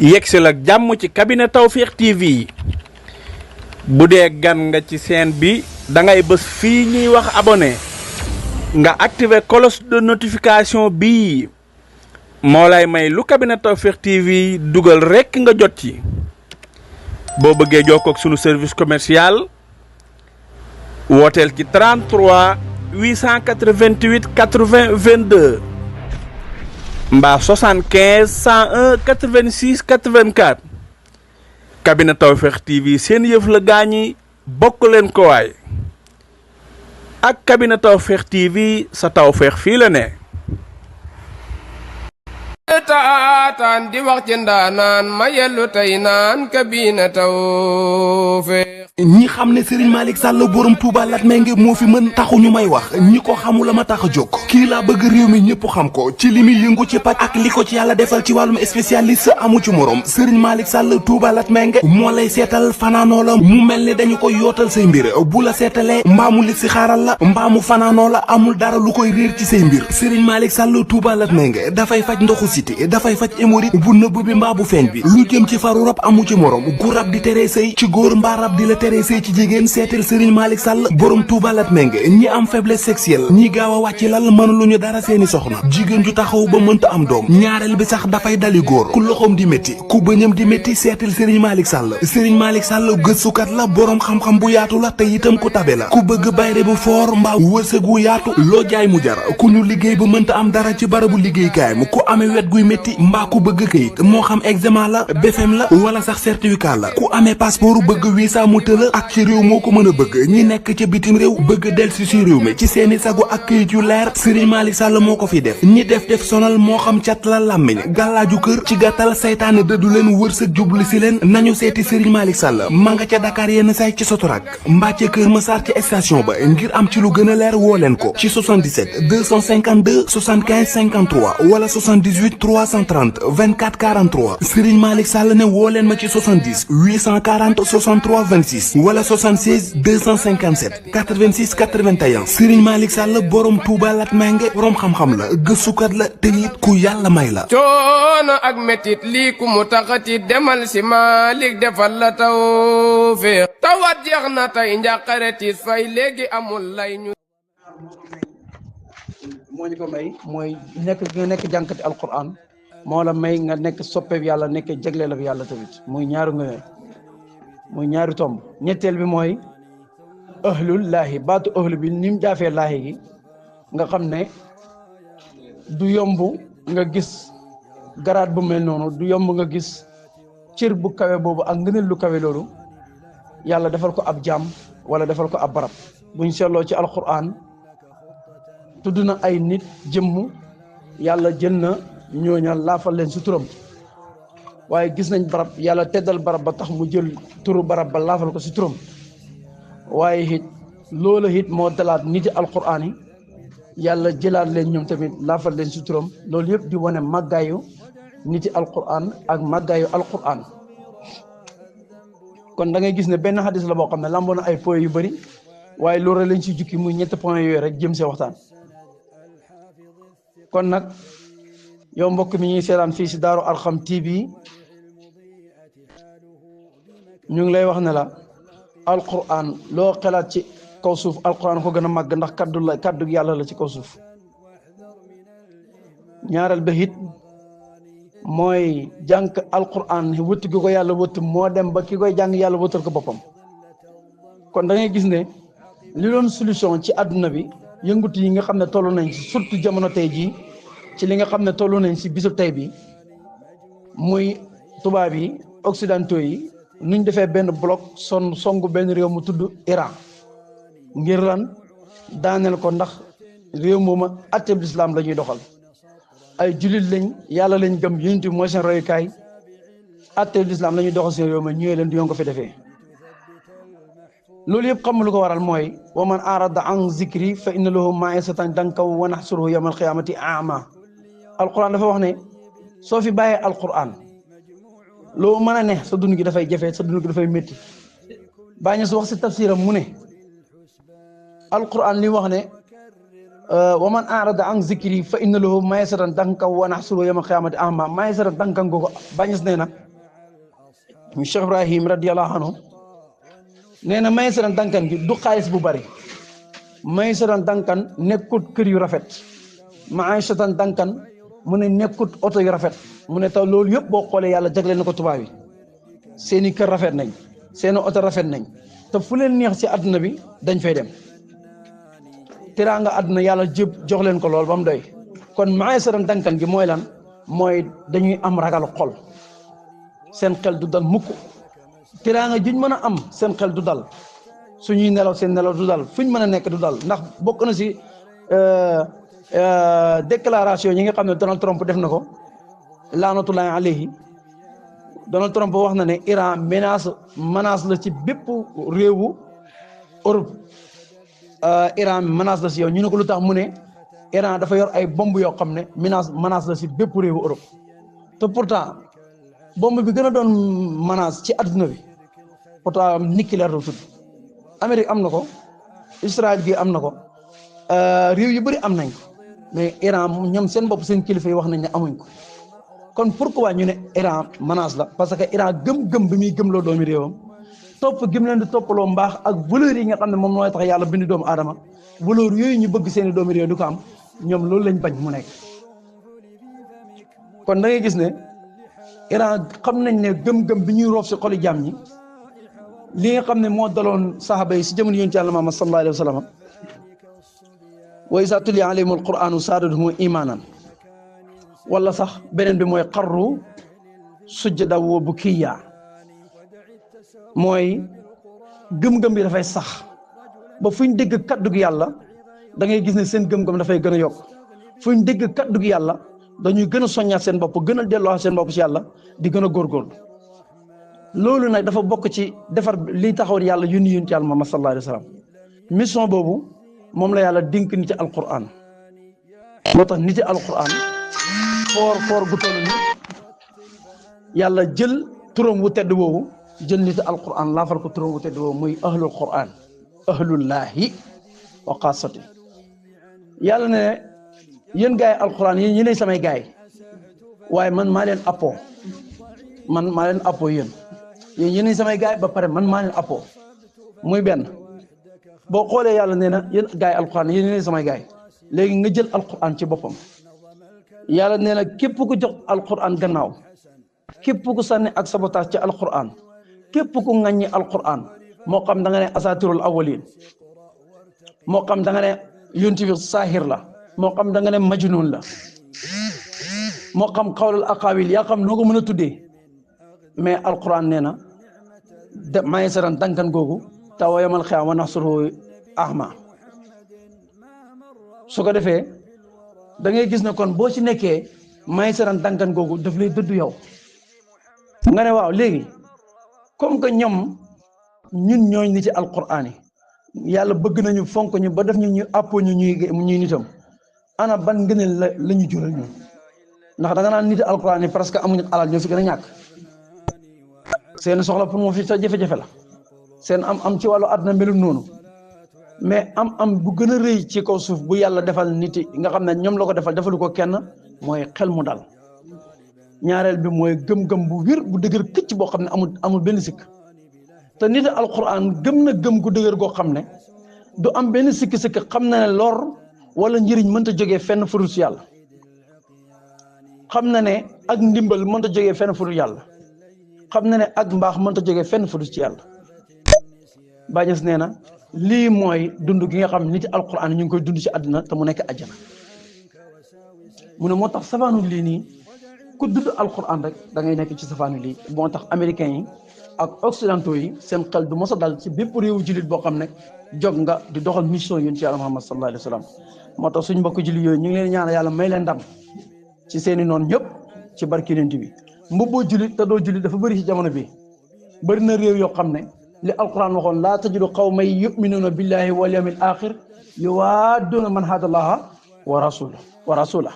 yegsil ak jàmm ci cabinet Tawfekh TV bu dee gan nga ci chaîne bi da ngay bës fii ñuy wax abonné nga activer cloche de notification bii moo lay may lu cabinet Tawfekh TV dugal rekk nga jot ci boo bëggee jokkoo ak sunu service commercial wooteel ci 33 888 80 22 mbaa 75 101 86 84 cabinet Tawfekh TV seen yëf la gaañi bokk leen ko waay ak cabinet Tawfekh TV sa tawfeex fii la ne. taataan di wax ci ndaanaan ma yellu tey naan cabinet Tawfekh. ñi xam ne Serigne Malick Sall borom Touba Latmingué moo fi mën taxu ñu may wax ñi ko xamul la ma tax a jóg kii laa bëgg réew mi ñëpp xam ko ci li muy yëngu ci paj ak li ko ci yàlla defal ci wàllum spécialiste amu ci morom Serigne Malick Sall Touba Latmingué moo lay seetal fanaanoo la mu mel ni dañu koy yootal say mbir bu la seetalee mbaamu li si xaaral la mbaamu fanaanoo la amul dara lu koy réer ci say mbir Serigne Malick Sall Touba Latmingué dafay faj ndoxu siti dafay faj hémorroïde bu nëbb bi mbaa bu feeñ bi lu jëm ci faru rab amu ci morom gu rab di teree sëy ci góor mbaa rab di la teree sëy ci jigéen seetal Serigne Malick Sall borom Touba Latmingué ñi am faiblesse sexuelle ñi gaaw a wàcc lal mën lu ñu dara seeni soxna jigéen ju taxaw ba mënta am doom ñaareel bi sax dafay dali góor ku loxoom di métti ku bëñam di métti seetal Serigne Malick Sall Serigne Malick Sall gëstukat la borom xam-xam bu yaatu la te itam ku tabe la ku bëgg bayre bu foor mbaa wërsëg wu yaatu loo jaay mu jar ku ñu liggéey ba mënta am dara ci barabu liggéeykaayam ku amee wet guy métti mbaa ku bëgg këyit moo xam examen la BFEM la wala sax certificat la ku amee passeport bëgg visa mu tëla ak ci réew moo ko mën a bëgg ñi nekk ca bitim réew bëgg delsi ci réew mi ci seeni sago ak këyit yu leer Serigne Malick Sall moo ko fi def ñi def sonal moo xam cat la làmmiñ gàllaaju kër ci gàttal saytaane dëddu leen wërsëg jublu si leen nañu seeti Serigne Malick Sall ma nga ca Dakar yenn say ci Sotorak mbaa ca Kër Massar ci station ba ngir am ci lu gën a leer woo leen ko ci 77 252 75 53 wala 78 330 24 43 Serigne Malick Sall ne woo leen ma ci 70 840 63 26 wala 76 257 86 81 Serigne Malick Sall borom Touba Latmingué borom xam-xam la gëstukat la te it ku yàlla may la. coono ak métit lii ku mu taxati demal si Malick defal la Tawfekh tawat jeex na tey njàqare tiis fay léegi amul lay ñu. moo ñu ko may mooy nekk jànkati alquran moo la may nga nekk soppeeb yàlla nekk jagleel ak yàlla tamit muy ñaaru nga muy ñaari tomb ñetteel bi mooy ahlul laahi baatu ahlu bi ni mu jaafee laahi gi nga xam ne du yomb nga gis garaat bu mel noonu du yomb nga gis cër bu kawe boobu ak ngëneel lu kawe loolu yàlla defal ko ab jaam wala defal ko ab barab buñ seetloo ci alquran tudd na ay nit jëmm yàlla jël na ñooña laafal leen si turam waaye gis nañ barab yàlla teddal barab ba tax mu jël turu barab ba laafal ko si turam waaye it loola it moo dalaat niti alquran yi yàlla jëlaat leen ñoom tamit laafal leen si turam loolu yëpp di wane màggaayu niti alquran ak màggaayu alquran kon da ngay gis ne benn xadis la boo xam ne lamboo na ay point yu bëri waaye loolu lañ si jukki muy ñetti point yooyu rek jëm see waxtaan kon nag yow mbokk mi ñuy seetaan fii si Daaru Arxam TV ñu ngi lay wax ne la alquran loo xalaat ci kaw suuf alquran ko gën a màgg ndax kaddu yàlla la ci kaw suuf ñaareel ba it mooy jàng alquran wëtt gi ko yàlla wëtt moo dem ba ki koy jàng yàlla wëttal ko boppam kon da ngay gis ne li doon solution ci àdduna bi yëngutu yi nga xam ne toll nañ ci surtout jamono tey jii ci li nga xam ne toll nañ si bisu tey bi muy tubaab yi occidentaux yi nuñ defee benn bloc songu benn réew mu tudd Iran ngir lan daaneel ko ndax réew mooma atteb lislaam la ñuy doxal ay jullit lañ yàlla lañ gëm yonent bi mooy seen royukaay atteb lislaam la ñuy doxal seen réew ma ñëwee leen di yoon ko fi defee loolu yëpp xam lu ko waral mooy wa man arada an zikri fa inna lahu ma'isatan dankan wa nahsuruhu yawmal qiyamati a'ma alquran dafa wax ne soo fi bàyyee alquran loo mën a ne sa dund gi dafay jafe sa dund gi dafay métti bàyyi su wax si tafsiram mu ne alquran li wax ne wa man arada an zikri fa inna lahu maysatan dankan wa nahsuruhu yawmal qiyamati a'ma maysatan dankan googu bàyyi nee na mu Cheikh Ibrahim radiyallahu anhu nee na Maysaran Duncan gi du xaalis bu bari Maysaran Duncan nekkut kër yu rafet Maysaran Duncan mu ne nekkut oto yu rafet mu ne taw loolu yëpp boo xoolee yàlla jagleel na ko tubaab yi seeni kër rafet nañ seeni oto rafet nañ te fu leen neex ci àdduna bi dañ fay dem teraanga àdduna yàlla jëb jox leen ko lool ba mu doy kon Maysaran Duncan gi mooy lan mooy dañuy am ragal xol seen xel du dal mukk teraanga juñ mën a am seen xel du dal suñuy nelaw seen nelaw du dal fuñ mën a nekk du dal ndax bokk na ci déclaration yi nga xam ne Donald Trump def na ko laanatullahi alayhi Donald Trump wax na ne Iran menace la ci bépp réewu Europe Iran menace la ci yow ñu ne ko lu tax mu ne Iran dafa yor ay bomb yoo xam ne menace la ci bépp réewu Europe te pourtant bomb bi gën a doon menace ci adduna bi pourtant nucléaire la tudd Amérique am na ko Israël gi am na ko réew yu bëri am nañ ko mais Iran ñoom seen bopp seen kilifa yi wax nañ ne amuñ ko kon pourquoi ñu ne Iran menace la parce que Iran gëm-gëm bi muy gëmloo doomi réewam topp gëm leen di toppaloo mbaax ak valeur yi nga xam ne moom mooy tax yàlla bind doomu aadama valeur yooyu ñu bëgg seeni doomi réew du ko am ñoom loolu lañ bañ mu nekk kon da ngay gis ne Iran xam nañ ne gëm-gëm bi ñuy roof si xoli jaam ñi li nga xam ne moo daloon saxaaba yi si jamono yonent Yàlla Muhammad sallallahu alayhi wa sallam wa izaa tuliya alayhim alquranu zaadatuhum imaanan wala sax beneen bi mooy xarru sujjadan wa bukiyya mooy gëm-gëm bi dafay sax ba fuñ dégg kaddu gi yàlla da ngay gis ne seen gëm-gëm dafay gën a yokk fuñ dégg kaddu gi yàlla dañuy gën a soññaat seen bopp gën a delloo seen bopp ci yàlla di gën a góorgóorlu loolu nag dafa bokk ci defar li taxawoon yàlla yónni yonent Yàlla Muhammad sallallahu alayhi wa sallam mission boobu moom la yàlla dénk nit ci alquran moo tax nit ci alquran foor gu toll ni yàlla jël turam wu tedd woowu jël nit ci alquran laafal ko turam wu tedd woowu muy ahlul quran ahlullahi wa xaasati yàlla ne yéen gaay alquran yéen ñi ne samay gaay waaye man maa leen appoo yéen yéen samay gaay ba pare man maa leen appoo muy benn boo xoolee yàlla nee na yéen gaay alquran yéen ne samay gaay léegi nga jël alquran ci boppam yàlla nee na képp ku jox alquran gannaaw képp ku sànni ak sabotage ci alquran képp ku ŋàññi alquran moo xam da nga ne asatirul awwalin moo xam da nga ne yonent bi saahir la moo xam da nga ne majnun la moo xam xawlal aqawil yaa xam noo ko mën a tuddee mais alquran nee na Maysaran Duncan googu taw yamal xiyaam wa naxsuruhu ahma su ko defee da ngay gis ne kon boo ci nekkee Maysaran Duncan googu daf lay dëddu yow nga ne waaw léegi comme que ñun ñooñ ni ci alquran yi yàlla bëgg nañu fonk ñu ba def ñu àppoo ñuy nitam ana ban ngëneel la ñu jural ñun ndax da nga naan nit alquran yi parce que amuñu alal ñoo fi gën a ñàkk seen soxla pour moo fi sa jafe-jafe la seen am ci wàllu àdduna melul noonu mais am bu gën a rëy ci kaw suuf bu yàlla defal nit yi nga xam ne ñoom la ko defalu ko kenn mooy xel mu dal ñaareel bi mooy gëm-gëm bu wér bu dëgër këcc boo xam ne amul benn sikk te nit alquran gëm na gëm gu dëgër goo xam ne du am benn sikk-sikk xam na ne lor wala njëriñ mënta jógee fenn furu ci yàlla xam na ne ak ndimbal mënta jógee fenn furu yàlla xam na ne ak mbaax mënta jógee fenn furu ci yàlla Bañes nee na lii mooy dund gi nga xam nit alquran ñu ngi koy dund ci àddina te mu nekk àjjana mu ne moo tax safaanu lii nii ku dund alquran rek da ngay nekk ci safaanu lii moo tax américains yi ak occidentaux yi seen xel du mos a dal ci bépp réewu jullit boo xam ne jog nga di doxal mission yonent Yàlla Muhammad sallallahu alayhi wa sallam moo tax suñ mbokk jullit yooyu ñu ngi leen ñaan yàlla may leen ndam ci seeni noonu ñëpp ci barki yonent bi mbubboo jullit te doo jullit dafa bëri ci jamono bi bëri na réew yoo xam ne li alquran waxoon laa tajidu qawman yuminuuna billahi wal yawmil axir yuwaadduuna man haadallaha wa rasula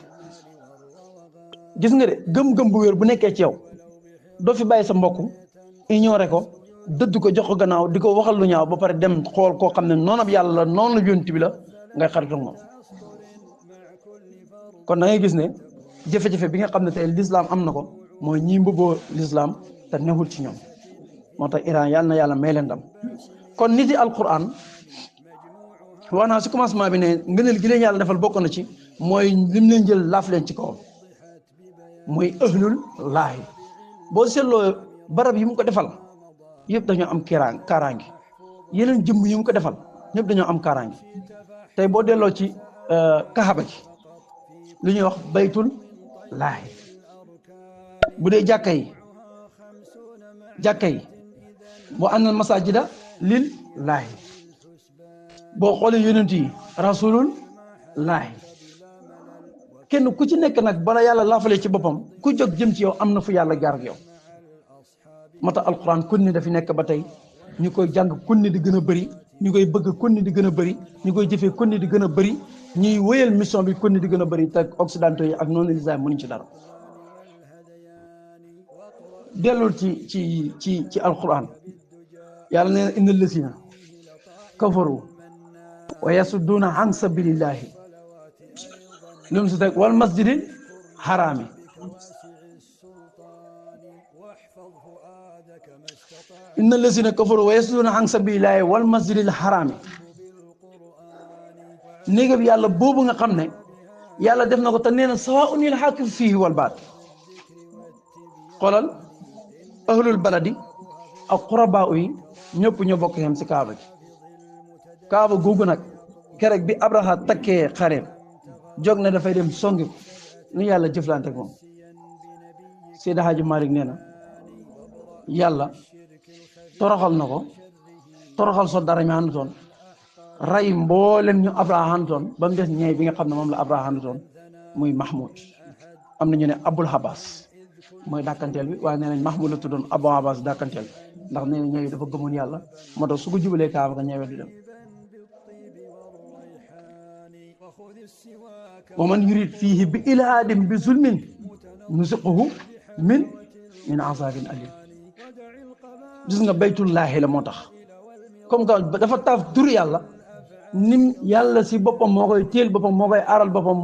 gis nga de gëm-gëm bu wér bu nekkee ci yow doo fi bàyyi sa mbokk ignoré ko dëdd ko jox ko gannaaw di ko waxal lu ñaaw ba pare dem xool koo xam ne noonu ab yàlla la noonu la yonent bi la ngay xaritu moom kon da ngay gis ne jafe-jafe bi nga xam ne tey l'islam am na ko mooy ñii mbubboo l'islam te newul ci ñoom moo tax Iran yàlla na yàlla may leen ndam kon nit yi alquran wax naa si commencement bi ne ngëneel gi leen yàlla defal bokk na ci mooy lim leen jël laaf leen ci kawam mooy ahlul laahi boo seetloo barab yi mu ko defal yëpp dañoo am kaaraange yeneen jëmm yi mu ko defal ñëpp dañoo am kaaraange tey boo delloo ci kaaba ji lu ñuy wax baytul laahi bu dee jàkka yi boo àndal masajida lil laahi boo xoolee yonent yi rasulul laahi kenn ku ci nekk nag bala yàlla laafalee ci boppam ku jóg jëm ci yow am na fu yàlla jaar ak yow moo tax alquran kunni dafi nekk ba tey ñu koy jàng kunni di gën a bëri ñu koy bëgg kunni di gën a bëri ñu koy jëfee kunni di gën a bëri ñuy wéyal mission bi kunni di gën a bëri te occidentaux yi ak non islam mënuñ ci dara dellul ci alquran yàlla nee na inna lasina kafaru wa yasudduuna an sabilillahi lu mu si teg wal masjidil haraami inna lasina kafaru wa yasudduuna an sabilillahi wal masjidil haraami néegam yàlla boobu nga xam ne yàlla def na ko te nee na sawaa'un al haakif fiihi wal baat xoolal ahlul baladi ak xurabaa yi ñëpp ñoo bokk yam si kaaba gi kaaba googu nag kerek bi Abraha takkee xareem jóg na dafay dem songi ko ni yàlla jëflante ak moom Seydi Hadji Malick nee na yàlla toroxal na ko toroxal so dara ñu àndutoon ray mboolem ñu Abraha àndutoon ba mu des ñeey bi nga xam ne moom la Abraha àndutoon muy Mahmoud am na ñu ne Abul Habas mooy dàkkanteel bi waaye nee nañ Mahmoud la tuddoon Abul Habas dàkkanteel ndax nee na ñeewi dafa gëmoon yàlla moo tax su ko jubalee kaaba nga ñeewee du dem wa man yurid fiihi bi ilhaadin bi zulmin nusiquhu min azabin alim gis nga baytullaahi la moo tax comme que dafa taaf tur yàlla nim yàlla si boppam moo koy téel boppam moo koy aaral boppam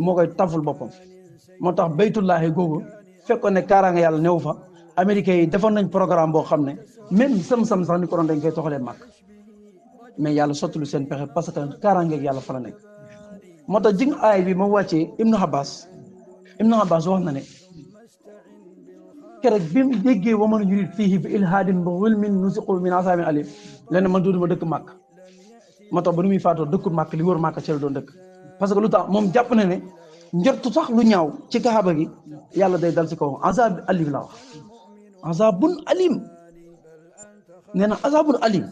moo koy taful boppam moo tax baytullaahi googu fekkoon ne kaaraanga yàlla néew fa américains yi defoon nañ programme boo xam ne même sam-sam sax ni ko doon dañ koy toxalee màkk mais yàlla sottalu seen pexe parce que kaaraangeeg yàlla fa la nekk moo tax jing aay bi ma wàccee Ibnu Abbas wax na ne keroog bi mu déggee wa man yurid fiihi bi ilhaadin bi zulmin nuziqhu min azaabin aliim lenn man dootuma dëkk màkk moo tax ba nu muy faatoo dëkkul màkk li wër màkk ci la doon dëkk parce que lu tax moom jàpp na ne njortu sax lu ñaaw ci kaaba gi yàlla day dal ci kaw azab alim la wax azabun alim nee na azabun alim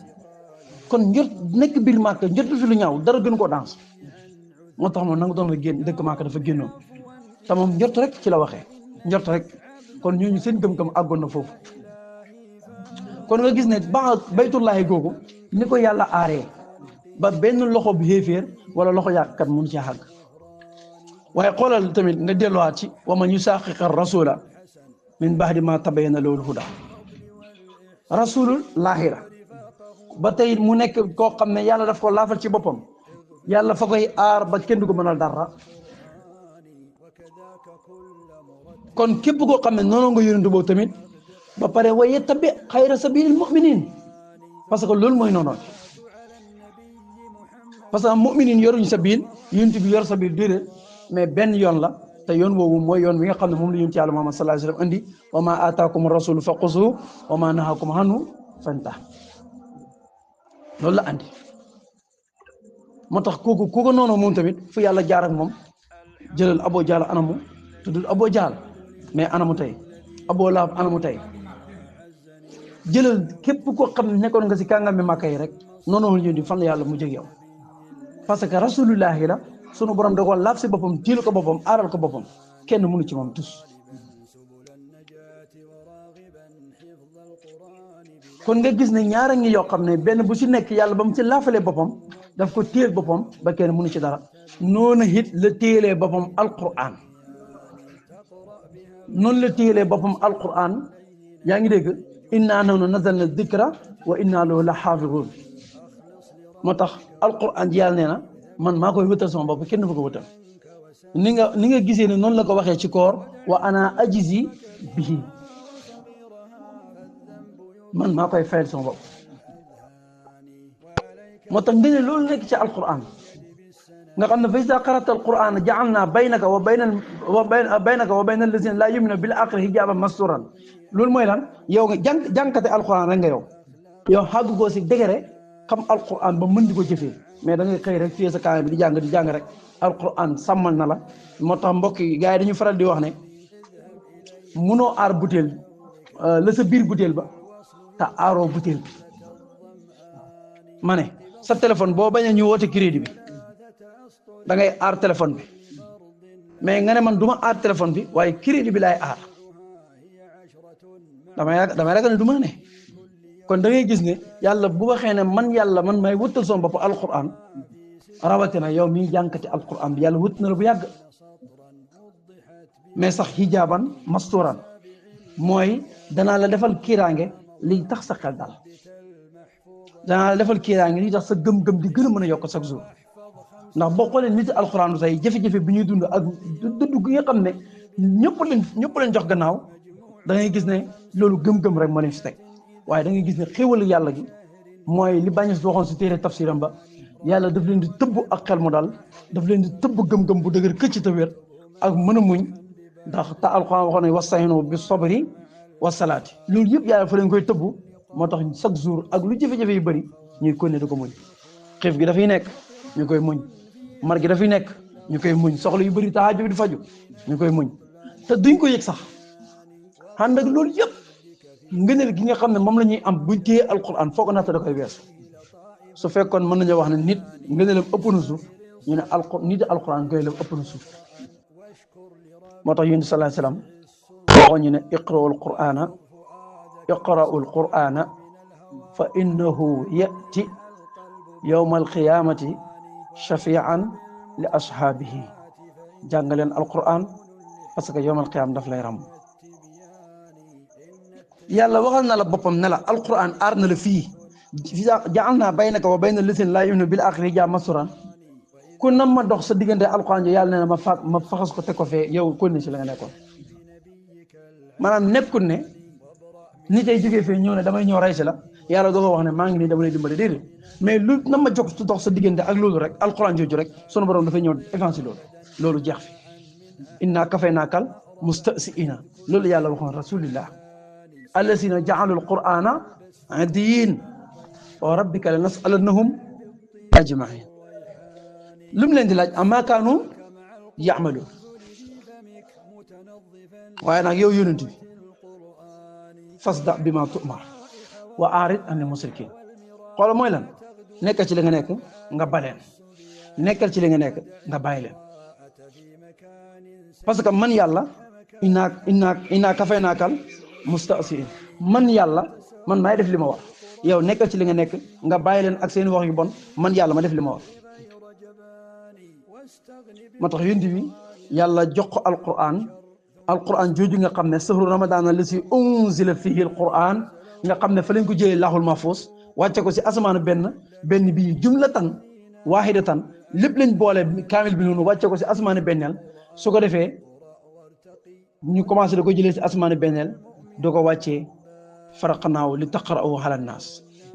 kon njort nekk biir màkk njortu fi lu ñaaw dara gën koo dans moo tax moom nanga doon nga génn dëkk màkk dafa génnoon te moom njort rek ci la waxee njort rek kon ñooñu seen gëm-gëm àggoon na foofu kon nga gis ne baax baytullaahi googu ni ko yàlla aaree ba benn loxo bi xéeféer wala loxo yàqkat mun ci àgg waaye xoolal tamit nga delluwaat ci wa man yusaaqiqa rasula min ba'di ma tabayyana lahu al-huda rasulul laaxira ba tey mu nekk koo xam ne yàlla daf ko laafal ci boppam yàlla fa koy aar ba kenn du ko mënal dara kon képp koo xam ne noonu nga yonent boobu tamit ba pare wa yattabi xayra sabilil mu'minin parce que loolu mooy noonu parce que mu'minin yoruñ sabil yonent bi yor sabil déedéet mais benn yoon la te yoon woowu mooy yoon bi nga xam ne moom la yonent yàlla Muhammad sallallahu alayhi wa sallam andi wa ma ataakum rasulu fa xuzuhu wa ma nahakum anhu fantahu loolu la andi moo tax kooku ku ko noonu moom tamit fu yàlla jaar ak moom jëlal Abu Jahl anamu tuddul Abu Jahl mais anamu tey Abu Lahab anamu tey jëlal képp koo xam ne nekkoon nga si kàngami Màkka yi rek noonu la ñu di fan la yàlla mu jëg yow parce que rasulullahi la sunu borom da ko laaf si boppam tiilu ko boppam aaral ko boppam kenn mënu ci moom tus kon nga gis ne ñaara ngi yoo xam ne benn bu si nekk yàlla ba mu ci laafalee boppam daf ko téel boppam ba kenn mënu ci dara noonu it la téelee boppam alquran noonu la téelee boppam alquran yaa ngi dégg inna nahnu nazzalna dikra wa inna lahu la xaafizuun moo tax alquran ji yàlla nee na man maa koy wëtal sama bopp kenn du ko wëtal ni nga gisee ne noonu la ko waxee ci koor wa ana ajizi bihi man maa koy fayal sama bopp moo tax nga ne loolu nekk ci alquran nga xam ne fa iza qara'ta alquran ja'alna baynaka wa bayna allazina la yu'minuna bil akhirati hijaban masturan loolu mooy lan yow nga jànkate alquran rek nga yow xàggugoo si dégere xam alquran ba mën di ko jëfee mais da ngay xëy rek fii sa kaame bi di jàng rek alquran sàmmal na la moo tax mbokk yi gars yi dañu faral di wax ne munoo aar butéel la sa biir butéel ba te aaroo butéel bi ma ne sa téléphone boo bañ a ñu woote crédit bi da ngay aar téléphone bi mais nga ne man du ma aar téléphone bi waaye crédit bi laay aar damay ragal ne du ma ne kon da ngay gis ne yàlla bu waxee ne man yàlla man may wëttal sama bopp alquran rawatina yow miy jànkati alquran bi yàlla wët na la bu yàgg mais sax hijaaban masturan mooy danaa la defal kiiraange liy tax sa xel dal danaa la defal kiiraange liy tax sa gëm-gëm di gën a mën a yokk chaque jour ndax boo xoolee nit alquran du tey jafe-jafe bi ñuy dund ak dund gi nga xam ne ñëpp leen jox gannaaw da ngay gis ne loolu gëm-gëm rek moo leen fi teg waaye da ngay gis ne xéwalu yàlla gi mooy li bañes waxoon si téere tafsiram ba yàlla daf leen di tëbb ak xel mu dal daf leen di tëbb gëm-gëm bu dëgër këcc te wér ak mën a muñ ndax te alxuraan waxoon ne wasta'inu bi sabri wa salaati loolu yëpp yàlla fa leen koy tëbb moo tax chaque jour ak lu jafe-jafe yu bëri ñuy continuer di ko muñ xiif gi dafay nekk ñu koy muñ mar gi dafay nekk ñu koy muñ soxla yu bëri taaju di faju ñu koy muñ te duñ ko yëg sax ànd ak loolu yëpp ngëneel gi nga xam ne moom la ñuy am buñ téye alquran foog naata da koy weesu su fekkoon mën nañoo wax ne nit ngëneelam ëpp na suuf ñu ne nit alquran ngëneelam ëpp na suuf moo tax yonent sallallahu alayhi wasallam waxoon ñu ne iqra'u alqur'ana fa innahu ya'ti yawma alqiyamati shafi'an li ashaabihi jàngaleen alquran parce que yawma alqiyam daf lay ram yàlla waxal na la boppam ne la alquran aar na la fii ja'alna baynaka wa bayna allazina laa yu'minuuna bil aaxirati hijaaban mastuuran ku nam ma dox sa diggante alquran jo yàlla ne na ma faxas ko teg ko fee yow kon ne si la nga nekkoon maanaam nekkul ne nit ay jógee fee ñëw ne damay ñëw rey si la yàlla doo ko wax ne maa ngi nii dama lay dimbale déedéet mais lu nam ma jox dox sa diggante ak loolu rek alquran jooju rek sunu borom dafay ñëw évanci loolu jeex fi innaa kafaynaakal mustahzi'iina loolu yàlla waxoon rasulillah allazina ja'alu alqur'ana adiyyin wa rabbika la nas'alannahum ajma'in lu mu leen di laaj amma kaanu ya'maluun waaye nag yow yonent bi fasda bima tu'mar wa a'rid anil mushrikiin xoolal mooy lan nekkal ci li nga nekk nga baleen nekkal ci li nga nekk nga bàyyi leen parce que man yàlla innaa kafaynaakal mustahzi'iin man yàlla man maay def li ma wax yow nekkal ci li nga nekk nga bàyyi leen ak seen wax yu bon man yàlla ma def li ma wax moo tax yonent bi yàlla jox ko alquran jooju nga xam ne sahru ramadan allasi unzila fihi alquran nga xam ne fa lañ ko jëlee laaxul mahfuus wàcce ko si asamaanu benn bii jumlatan waahidatan lépp lañ boole kaamil bi noonu wàcce ko si asamaanu benneel su ko defee ñu commencé da ko jëlee si asamaanu benneel doo ko wàccee faraqnaahu li taqra'ahu ala naas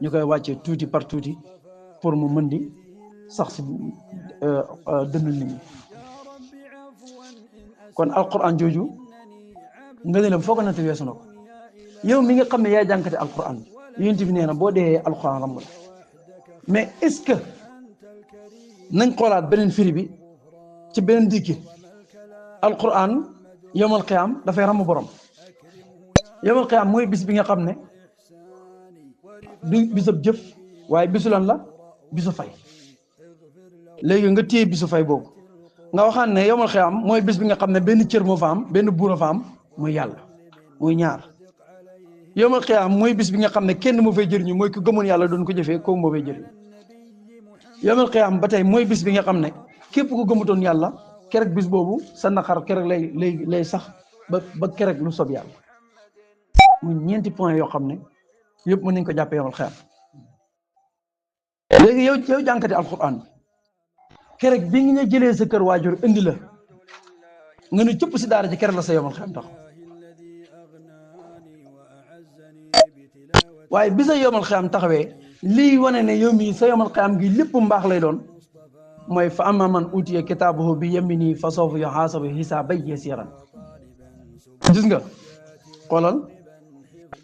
ñu koy wàccee tuuti par tuuti pour mu mën di sax si dënnu nit ñi kon alquran jooju nga ne leen foog na te weesu na ko yow mi nga xam ne yaay jànkate alquran yonent bi nee na boo dee alquran ramb la mais est-ce que nañ xoolaat beneen firi bi ci beneen dikki alquran yawmal qiyaam dafay ramb borom yawmal qiyaam mooy bis bi nga xam ne du bisab jëf waaye bisu lan la bisu fay léegi nga téye bisu fay boobu nga waxaan ne yawmal qiyaam mooy bis bi nga xam ne benn cër moo fa am benn buur fa am muy yàlla muy ñaar yawmal qiyaam mooy bis bi nga xam ne kenn moo fay jëriñu mooy ku gëmoon yàlla doon ko jëfee kooku moo fay jëriñu yawmal qiyaam ba tey mooy bis bi nga xam ne képp ku gëmutoon yàlla kerek bis boobu sa naqar kerek lay sax ba kerek lu sob yàlla muy ñeenti point yoo xam ne yëpp mën nañ ko jàppee yawmal qiyaam léegi yow jànkati alquran kerek bi nga jëlee sa kër waajur indi la nga ne cëpp si daara ji kerek la sa yawmal qiyaam tax waaye bi sa yomal xiyam taxawee lii wane ne yow mii sa yomal xiyam gi lépp mbaax lay doon mooy fa amma man utiya kitaabahu bi yamini fa sawfa yuhaasabu hisaaban yasiran. gis nga xoolal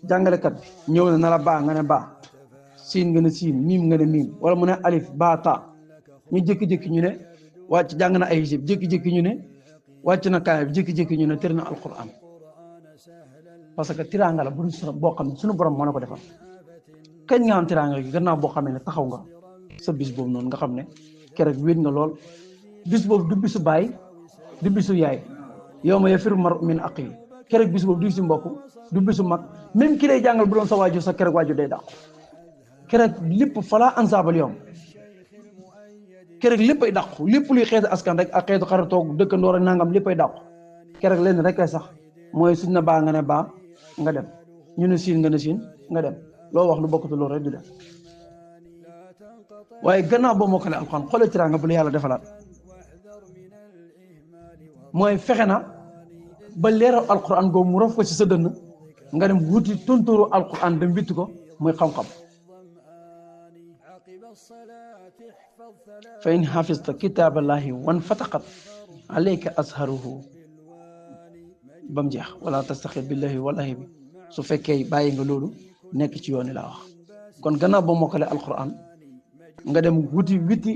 jàngalekat bi ñëw na la baa nga ne baa, siin nga ne siin, miim nga ne miim, wala mu ne alif baa taa, ñu jékki-jékki ñu ne wàcc jàng na ay hizib, jékki-jékki ñu ne wàcc na kaay bi, jékki-jékki ñu ne tër na alquran. parce que tiraanga la bu boo xam ne suñu borom moo na ko defal. kañ nga xam tiraanga gi gannaaw boo xamee ne taxaw nga sa bis boobu noonu nga xam ne keroog wéet nga lool. bis boobu du bisu baay du bisu yaay, yow ma yafiru mar'u min axiihi, keroog bis boobu du bisu mbokk du bisu mag, même ki lay jàngal bu doon sa waajur sa keroog waajur day dàqu. keroog lépp falaa ansaabal yawm, keroog lépp ay dàqu, lépp luy xeetu askan rek ak xeetu xaritoog dëkkandoor ak nangam lépp ay dàqu. keroog leen rek lay sax mooy suñ na baa nga ne baa nga dem, ñu ne siin nga ne siin nga dem, loo wax lu bokkatu loolu rek du dem. waaye gannaaw boo mokkale alxuraan xoolal tiraanga bu la yàlla defalaat mooy fexe na ba leeral alxuraan googu mu rof ko ci sa dënn nga dem wuti tontóoru alxuraan dem witti ko muy xam-xam. fa in xafista kitaaballahi wan fataqat alayka azharuhu ba mu jeex wala tastaxir billahi wallahi bi su fekkee bàyyi nga loolu nekk ci yooni laa wax. kon gannaaw boo mokkale alxuraan nga dem wuti witti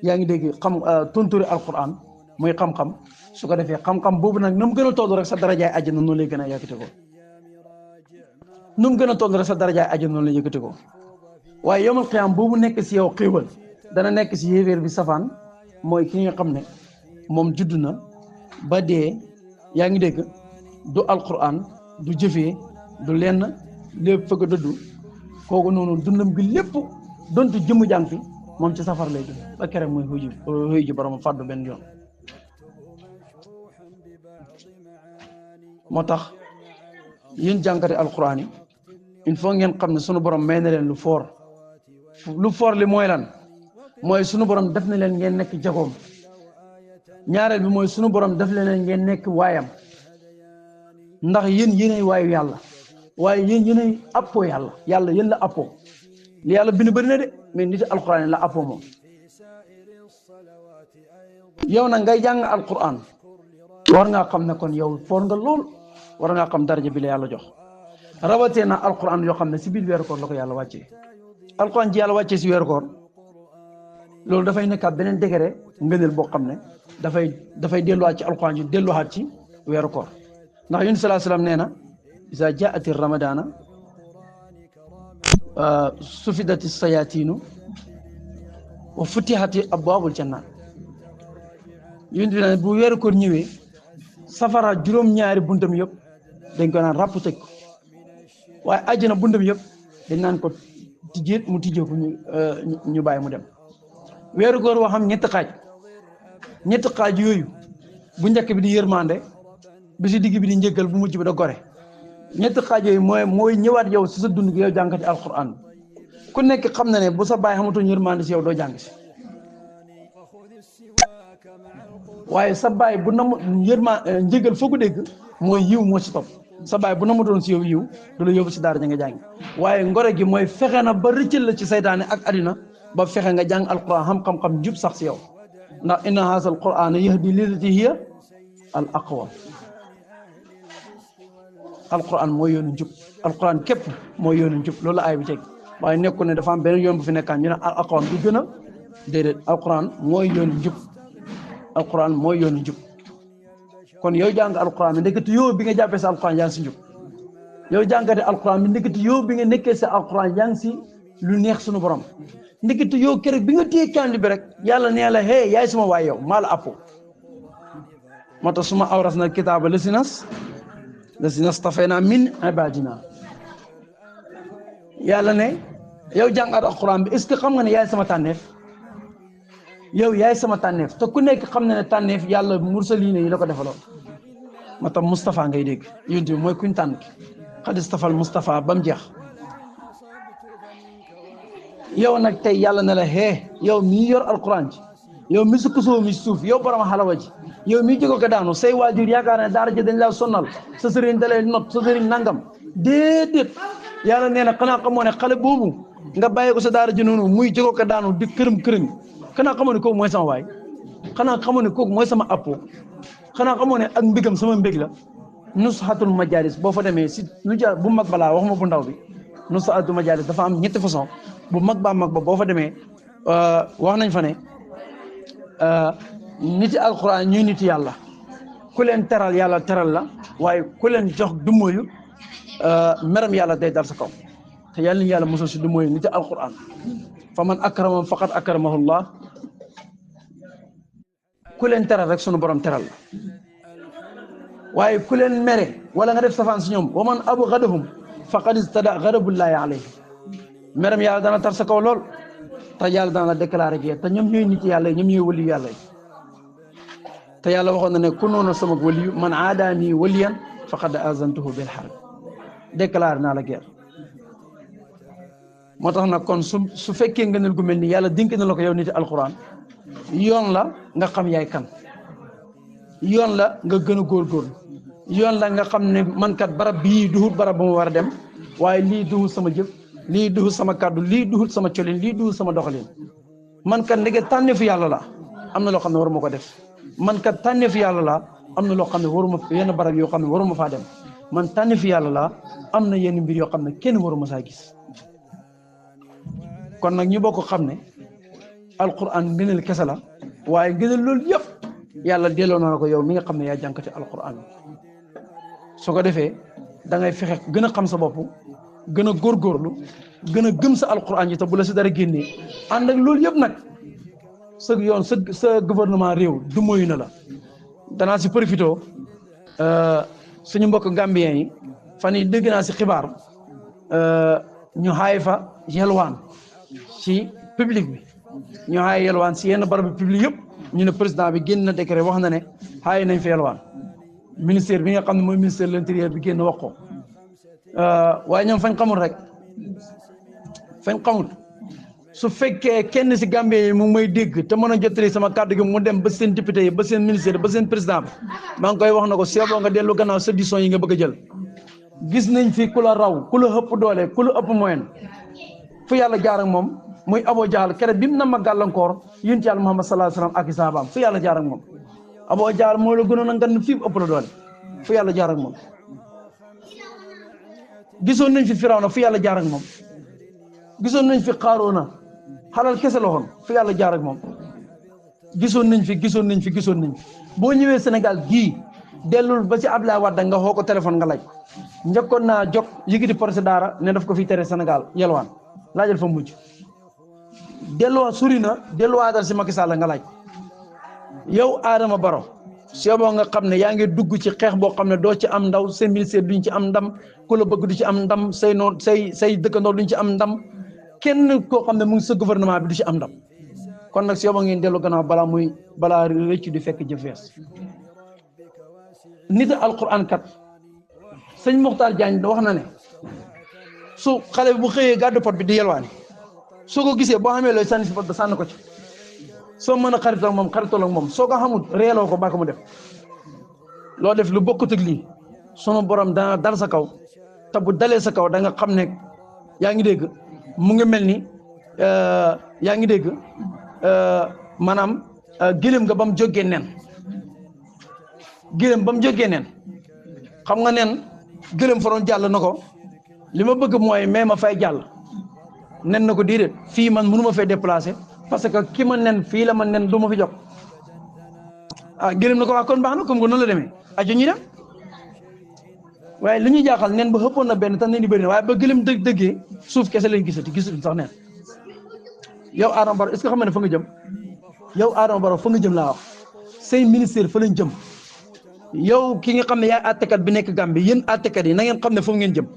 yaa ngi dégg xam tontóori alquran muy xam-xam, su ko defee xam-xam boobu nag nu mu gën a toll rek sa darajaay àjjana noonu lay gën a yëkkati ko. nu mu gën a toll rek sa darajaay àjjana noonu lay yëkkati ko. waaye yawmal qiyaam boobu nekk si yow xéewal dana nekk si yéeféer bi safaan, mooy ki nga xam ne moom judd na ba dee yaa ngi dégg du alquran du jëfee du lenn lépp fëgg a dëddu, kooku noonu dundam gi lépp donte jëmm jàng fi moom ci safar lay dund ba keroog muy xuy ji borom fàddu benn yoon. moo tax yéen jànkati alquran yi il faut ngeen xam ne sunu borom may na leen lu foor li mooy lan, mooy sunu borom def na leen ngeen nekk jagoom. ñaareel bi mooy sunu borom def na leen ngeen nekk waayam, ndax yéen yéenay waayu yàlla, waaye yéen yéenay appoo yàlla, yàlla yéen la appoo. li yàlla bind bëri na de mais nit alquran la appoo moom. yow nag ngay jàng alquran war ngaa xam ne kon yow foor nga lool, war ngaa xam daraja bi la yàlla jox. rawatee na alquran yoo xam ne si biir weeru koor la ko yàlla wàccee. alquran ji yàlla wàccee si weeru koor loolu dafay nekkaat beneen degré ngëneel boo xam ne dafay delluwaat ci alquran ji delluwaat ci weeru koor. ndax yunus salaa salaam nee na isa jaati ramadana sufidati sayatinu wa futihati abwaabul janna. yunus bi ne bu weeru koor ñëwee safara juróom-ñaari buntam yëpp dañ ko naan ràpp tëj ko, waaye àjjana buntam yëpp dañ naan ko tijjeet mu tijjeeku ñu bàyyi mu dem. weeru koor woo xam ñetti xaaj yooyu bu njëkk bi di yërmande, bi si digg bi di njëggal, bu mujj bi da gore. ñetti xaaj yooyu mooy ñëwaat yow si sa dund gi yow jàngati alquran. ku nekk xam na ne bu sa baay xamatoon yërmande si yow doo jàng si, waaye sa baay bu nam njëggal foo ko dégg mooy yiw moo si topp. sa baay bu namatoon si yow yiw du la yóbbu si daara ja nga jàng, waaye ngore gi mooy fexe na ba rëccal la ci saytaane ak adina ba fexe nga jàng alquran xam-xam jub sax si yow. ndax inna haza alquran yahdi lillati hiya al aqwam. alquran mooy yoonu njub, alquran képp mooy yoonu njub, loolu la aay bi teg, waaye nekku ne dafa am beneen yoon bu fi nekkaan ñu ne al aqwam du gën a déedéet. alquran mooy yoonu njub, alquran mooy yoonu njub. kon yow jàng alquran mi ndekete yow bi nga jàppee sa alquran yaa ngi si njub, yow jàngate alquran mi ndekete yow bi nga nekkee sa alquran yaa ngi si lu neex sunu borom. ndekete yow keroog bi nga téye kaamil bi rek yàlla nee la hey yaay suma waay yow maa la appo. moo tax suma awras na kitaaba la si nas tafayna min ibadina. yàlla ne yow jàngat alquran bi est-ce que xam nga ne yaay sama tànneef, yow yaay sama tànneef, te ku nekk xam na ne tànneef yàlla mursaliina yi la ko defaloon. moo tax Moustapha ngay dégg yonent bi mooy kuñ tànn ki xad istafal Moustapha ba mu jeex. yow nag tey yàlla ne la hee yow mii yor alquran ji yow mi sukk soo mi suuf yow borom xalawa ji yow mi jóge ko daanu say waajur yaakaar ne daara ji dañ laa sonal sa sëriñ da lay not sa sëriñ nangam déedéet yàlla nee na xanaa xamoo ne xale boobu nga bàyyi ko sa daara ji noonu muy jóge ko daanu di kërëm kërëm xanaa xamoo ne kooku mooy sama waay xanaa xamoo ne kooku mooy sama appo xanaa xamoo ne ak mbégam sama mbég la nusxatul majalis boo fa demee si lu jar bu mag balaa waxuma bu ndaw bi nusxatul majalis dafa am ñetti façon bu mag ba boo fa demee wax nañ fa ne niti alquran ñuy niti yàlla ku leen teral yàlla teral la waaye ku leen jox dumóoyu meram yàlla day dal sa kaw te yàlla nañu yàlla mosul si dumóoyu niti alquran fa man akrama faqad akramahullah ku leen teral rek sunu borom teral la waaye ku leen mere wala nga def safaan si ñoom wa man abghadahum faqad istada ghadabullahi alayhi meram yàlla dana tar sa kaw lool te yàlla dana la déclaré guerre te ñoom ñooy nit yàlla yi ñoom ñooy waliyu yàlla yi te yàlla waxoon na ne ku noonu sama waliyu man aadaani waliyan faqad azantuhu bil harb déclaré naa la guerre moo tax nag kon su fekkee ngëneel gu mel ni yàlla dénk na la ko yow nit alquran yoon la nga xam yaay kan yoon la nga gën a góorgóorlu yoon la nga xam ne man kat barab bii duhut barab bu ma war a dem waaye lii duhut sama jëf lii duhut sama kàddu lii duhut sama colin lii duhut sama doxalin man kat ndege tànneefu yàlla la am na loo xam ne waruma ko def man kat tànneefu yàlla la am na loo xam ne waruma yenn barab yoo xam ne waruma faa dem man tànneefu yàlla la am na yenn mbir yoo xam ne kenn waruma saa gis kon nag ñu bokk xam ne alquran ngëneel kese la waaye ngëneel loolu yëpp yàlla delloo na ko yow mi nga xam ne yaa jànkati alquran su ko defee da ngay fexe gën a xam sa bopp gën a góorgóorlu gën a gëm sa alquran yi te bu la si dara génnee ànd ak loolu yëpp nag sa yoon sa gouvernement réew du moyu na la danaa si profité suñu mbokk gambien yi fan yi dégg naa si xibaar ñu xaay fa yelwaan ci public bi ñu xaay yelwaan si yenn barab public yëpp ñu ne président bi génn na décret wax na ne xaay nañ fa yelwaan ministère bi nga xam ne mooy ministère de l'intérieur bi génn wax ko waaye ñoom fañ xamul rek fañ xamul su fekkee kenn si Gambie yi mu may dégg te mën a jottali sama kàddu gi mu dem ba seen député yi ba seen ministère ba seen président bi maa ngi koy wax na ko seeboo nga dellu gannaaw sa décision yi nga bëgg a jël gis nañ fi ku la raw ku la ëpp doole ku la ëpp moyen fu yàlla jaar ak moom muy Abu Jahl kere bi mu na ma gàllankoor yonent yàlla Muhammad sallallahu alayhi wasallam ak i saabaam fu yàlla jaar ak moom Abu Jahl moo la gënoon a ngan fii ëpp la doole fu yàlla jaar ak moom gisoon nañ fi Firawna fu yàlla jaar ak moom gisoon nañ fi Qaaruuna xalal kese la woon fu yàlla jaar ak moom gisoon nañ fi boo ñëwee Sénégal gii dellul ba ci Abdoulaye Wade nga xoo ko téléphone nga laaj njëkkoon naa jog yëgiti projet daara ne daf ko fi tere Sénégal yelwaan laajal fa mujj delluwaat suri na delluwaatal si Macky Sall nga laaj yow Adama Barrow soo nga xam ne yaa ngi dugg ci xeex boo xam ne doo ci am ndaw say ministère duñ ci am ndam ku la bëgg du ci am ndam say noon say dëkkandoo duñ ci am ndam kenn koo xam ne mu ngi sa gouvernement bi du ci am ndam kon nag soo ngeen dellu gannaaw balaa rëccu di fekk jëfees nit alquran kat sëñ Mokhtar Diagne da wax na ne su xale bi bu xëyee gàddu pot bi di yelwaani soo ko gisee boo xamee looy sànni si pot ba sànni ko ci soo mën a xaritoo ak moom soo ko xamul reeloo ko ba ko mu def loo def lu bokkut ak lii sunu borom dana dal sa kaw te bu dalee sa kaw da nga xam ne yaa ngi dégg mu ngi mel ni yaa ngi dégg maanaam gëlëm nga ba mu jógee nen gëlëm ba mu jógee nen xam nga nen gëlëm fa doon jàll na ko li ma bëgg mooy mais ma fay jàll nen na ko déedéet fii man mënu ma fay déplacer parce que ki ma nen fii la ma nen du ma fi jox gëlëm na ko waa kon baax na comme que noonu la demee ajo ñuy dem waaye li ñuy jaaxal nen ba xëppoon na benn tax nen yi bëri na waaye ba gëlëm dëggee suuf kese lañ gisati sax nen yow Adama Barrow est-ce que xam nga ne fa nga jëm yow Adama Barrow fa nga jëm laa wax say ministère fa lañ jëm yow ki nga xam ne yaay àttekat bi nekk Gambie yéen àttekat yi na ngeen xam ne foofu ngeen jëm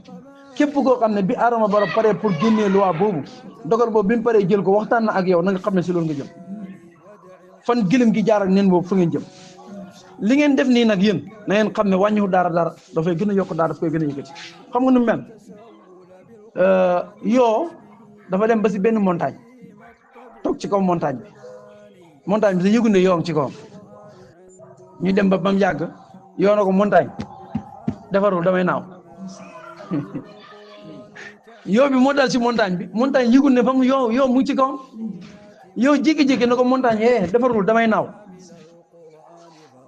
képp koo xam ne bi Adama Barrow pare pour génnee loi boobu dogal boobu bi mu paree jël ko waxtaan na ak yow na nga xam ne si loolu nga jëm fan gëlëm gi jaar ak nen boobu fa ngeen jëm li ngeen def nii nag yéen na ngeen xam ne wàññiwu dara dafay gën a yokk dara daf koy gën a yëkkati xam nga nu mel yoo dafa dem ba si benn montagne toog ci kaw montagne bi montagne bi da yëgu ne yow ci kawam ñu dem ba bam yàgg yow na ko montagne defarul damay naaw yow bi moo dal si montagne bi montagne yëgu ne fam yow mu ngi ci kawam yow jékki-jékki na ko montagne defarul damay naaw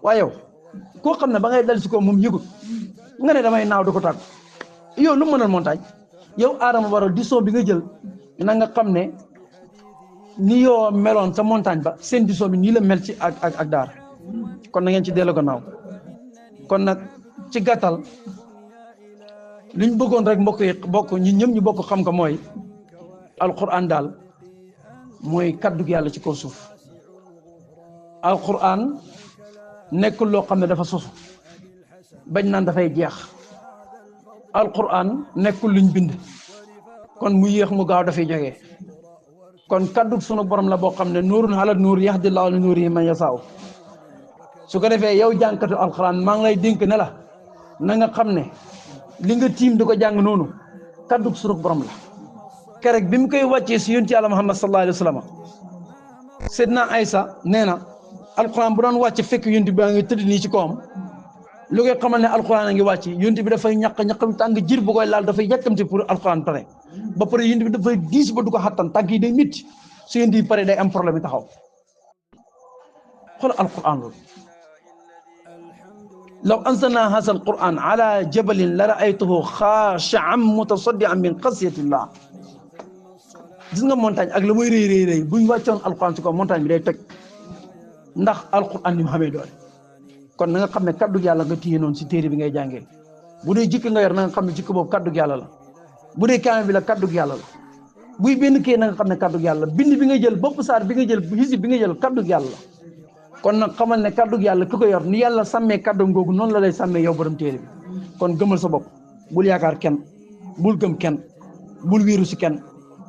waaye yow koo xam ne ba ngay dal si kawam moom yëgut nga ne damay naaw di ko tàgg yow lu mu mënal montagne yow Adama Barrow décision bi nga jël na nga xam ne ni yoo meloon sa montagne ba seen décision bi nii la mel ci ak daar kon na ngeen ci delloo gannaaw kon nag ci gàttal liñ bëggoon rek mbokk yi bokk ñi ñëpp ñu bokk xam ko mooy alquran daal mooy kaddu yàlla ci kaw suuf alquran nekkul loo xam ne dafa sosu bañ naan dafay jeex alquran nekkul luñ bind kon mu yéex mu gaaw dafay jógee kon kaddu sunu borom la boo xam ne nuurun ala nuur yahdillaahu li nuurihi man yasaaw su ko defee yow jànkatu alquran maa ngi lay dénk ne la na nga xam ne li nga tiim di ko jàng noonu kaddu sunu borom la kerek bi mu koy wàccee si yonent yàlla Muhammad sallallahu alayhi wa sallam Seydina Aysa nee na alquran bu doon wàcc fekk yonent bi ngi tëdd nii ci kawam lu koy xamal ne alquran a ngi wàcc yonent bi dafay ñaqam tàng jir bu koy laal dafay yàkkamti pour alquran pare ba pare yonent bi dafay diis ba du ko xattan tànk yi day métti su yonent bi pare day am problème yi taxaw xool alquran loolu law anzalna haza alquran ala jabalin la raaytuhu xaashian mutasaddian min xasyatillah gis nga montagne ak la muy rëy buñ wàccoon alquran ci ko montagne bi day toj ndax alquran ni mu xamee doole kon na nga xam ne kaddu yàlla nga téye noonu si téere bi ngay jàngee bu dee jikko nga yor na nga xam ne jikko boobu kaddu yàlla la bu dee kaame bi la kaddu yàlla la buy benn kii na nga xam ne kaddu yàlla la bind bi nga jël bopp saar bi nga jël hisib bi nga jël kaddu yàlla la kon nag xamal ne kaddu yàlla ki ko yor ni yàlla sàmmee kaddu ngoogu noonu la lay sàmmee yow borom téere bi kon gëmal sa bopp bul yaakaar kenn bul gëm kenn bul wéeru si kenn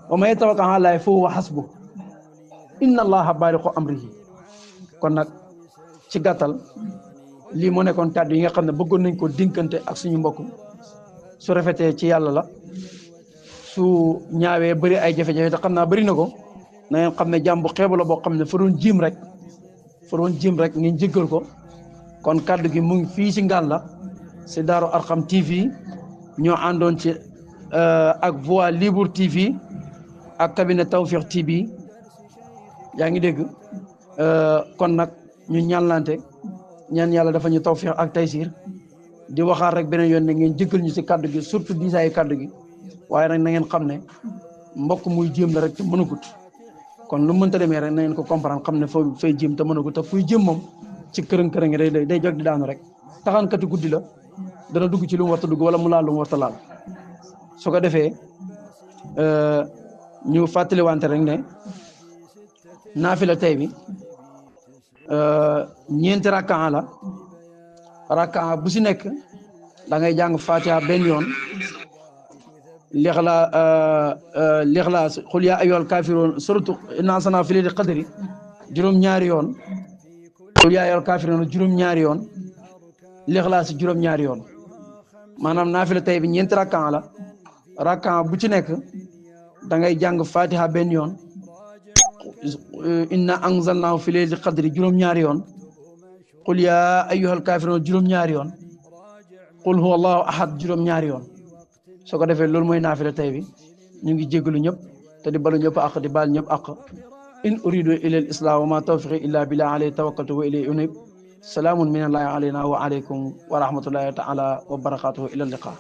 wa man yatawakkal ala llaahi fa huwa hasbuh inna allaha baaligu amrihi kon nag ci gàttal lii moo nekkoon kàddu yi nga xam ne bëggoon nañ ko dinkante ak suñu mbokk su rafetee ci yàlla la su ñaawee bëri ay jafe-jafe te xam naa bëri na ko na ngeen xam ne jàmm bu xeebu la boo xam ne fa doon jiim rek ngeen jéggal ko kon kàddu gi mu ngi fii si ngaan la si Daaru Arqam TV ñoo àndoon ci ak Voix Libre TV ak cabinet Tawfekh TV yaa ngi dégg kon nag ñu ñaanlante ñaan yàlla dafa ñu tawfiq ak taysir di waxaat rek beneen yoon ne ngeen jëggal ñu si kaddu gi surtout diisaayu kaddu gi waaye nag na ngeen xam ne mbokk muy jéem la rek te mënagut kon lu mënta demee rek na ngeen ko comprendre xam ne fay jéem te mënagut te kuy jéem moom ci kërëng-kërëng day jog di daanu rek taxaankati guddi la dana dugg ci lu mu warta dugg wala mu laal lu mu warta laal su ko defee ñu fàttaliwante rek ne naafila tey bi ñeenti rakkaa la rakkaa bu si nekk da ngay jàng fatiha benn yoon lixlaas xul yaa ayyuhal kaafiruun surtout innaa anzalnaahu fi laylatil qadri juróom-ñaari yoon xul yaa ayyuhal kaafiruun juróom-ñaari yoon lixlaas juróom-ñaari yoon maanaam naafila tey bi ñeenti rakkaa la rakkaa bu ci nekk da ngay jàng fatiha benn yoon inna anzalnaahu fi laylatil qadri juróom-ñaari yoon qul yaa ayyuhal kaafiruun juróom-ñaari yoon qul huwa allahu ahad juróom-ñaari yoon soo ko defee loolu mooy naafila tey bi ñu ngi jéggalu ñëpp te di balu ñëpp àq di baal ñëpp àq in uridu ila al islam wa ma tawfiqi illa billah alayhi tawakkaltu wa ilayhi unib salaamun min allahi alayna wa alaykum wa rahmatullahi taala wa barakatuhu ila liqa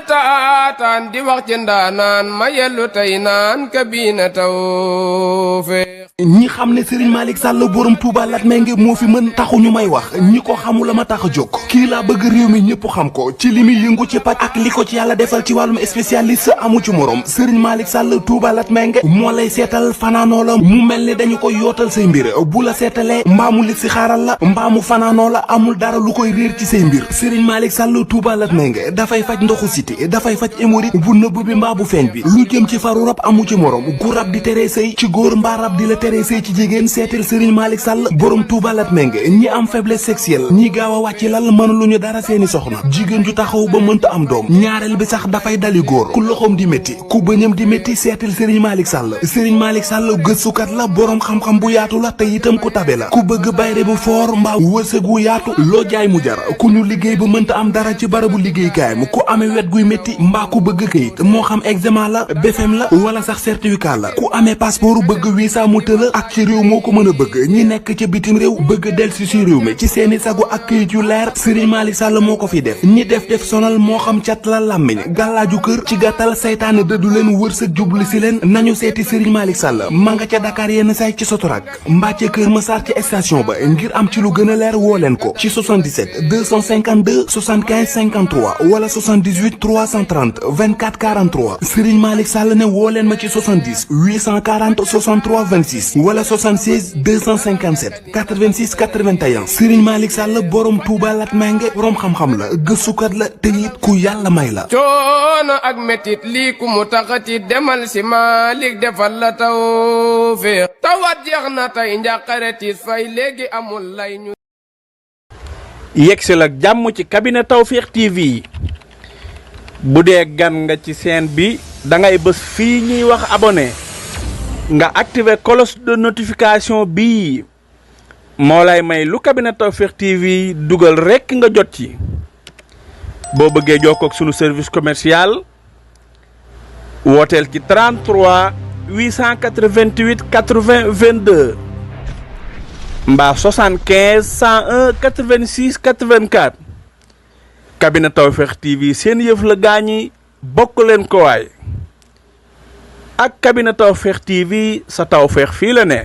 taataan di wax ci ndaanaan ma yellu tey naan kabina Tawfekh ñi xam ne Serigne Malick Sall borom Touba Latmingué moo fi mën taxu ñu may wax ñi ko xamul la ma tax a jóg kii laa bëgg réew mi ñëpp xam ko ci li muy yëngu ci paj ak li ko ci yàlla defal ci wàllum spécialiste amu ci morom Serigne Malick Sall Touba Latmingué moo lay seetal fanaanoo la mu mel ni dañu ko yootal say mbir bu la seetalee mbaamu li si xaaral la mbaamu fanaanoo la amul dara lu koy réer ci say mbir Serigne Malick Sall Touba Latmingué dafay faj ndoxu siti dafay faj hémorroïde bu nëbb bi mbaa bu feeñ bi lu jëm ci faru rab amu ci morom gu rab di teree sëy ci góor mbaa rab di la teree sëy ci jigéen seetal Serigne Malick Sall borom Touba Latmingué ñi am faiblesse sexuelle ñi gaaw a wàcc lal mënu lu ñu dara seeni soxna jigéen ju taxaw ba mënta am doom ñaareel bi sax dafay dali góor ku loxoom di métti ku bëñam di métti seetal Serigne Malick Sall Serigne Malick Sall gëstukat la borom xam-xam bu yaatu la te itam ku tabe la ku bëgg bayre bu foor mbaa wërsëg wu yaatu loo jaay mu jar ku ñu liggéey ba mënta am dara ci barabu liggéeykaayam ku amee wet guy métti mbaa ku bëgg këyit moo xam examen la BFEM la wala sax certificat la ku amee passeport bëgg visa mu tëla ak ci réew moo ko mën a bëgg ñi nekk ca bitim réew bëgg delsi ci réew mi ci seeni sagu ak këyit yu leer Serigne Malick Sall moo ko fi def ñi def sonal moo xam cat la làmmiñ gàllaaju kër ci gàttal saytaane dëddu leen wërsëg jublu si leen nañu seeti Serigne Malick Sall ma nga ca Dakar yenn say ci Sotorak mbaa ca Kër Massar ci station ba ngir am ci lu gën a leer woo leen ko ci 77 252 75 53 wala 78 330 24 43 Serigne Malick Sall ne woo leen ma ci 70 840 63 26 wala 76 257 86 81 Serigne Malick Sall borom Touba Latmingué borom xam-xam la gëstukat la te it ku yàlla may la. coono ak metit lii ku mu taxati demal si Malick defal la tawfeex tawat jeex na tey njàqare tiis fay léegi amul lay ñu. yegsil ak jàmm ci cabinet Tawfekh TV bu dee gan nga ci chaîne bi da ngay bës fii ñuy wax abonné nga activer cloche de notification bii moo lay may lu cabinet Tawfekh TV dugal rekk nga jot ci boo bëggee jokkoo ak sunu service commercial wooteel ci 33 888 80 22 mbaa 75 101 86 84 cabinet Tawfekh TV seen yëf la gaañi bokk leen ko waay ak cabinet Tawfekh TV sa tawfeex fii la ne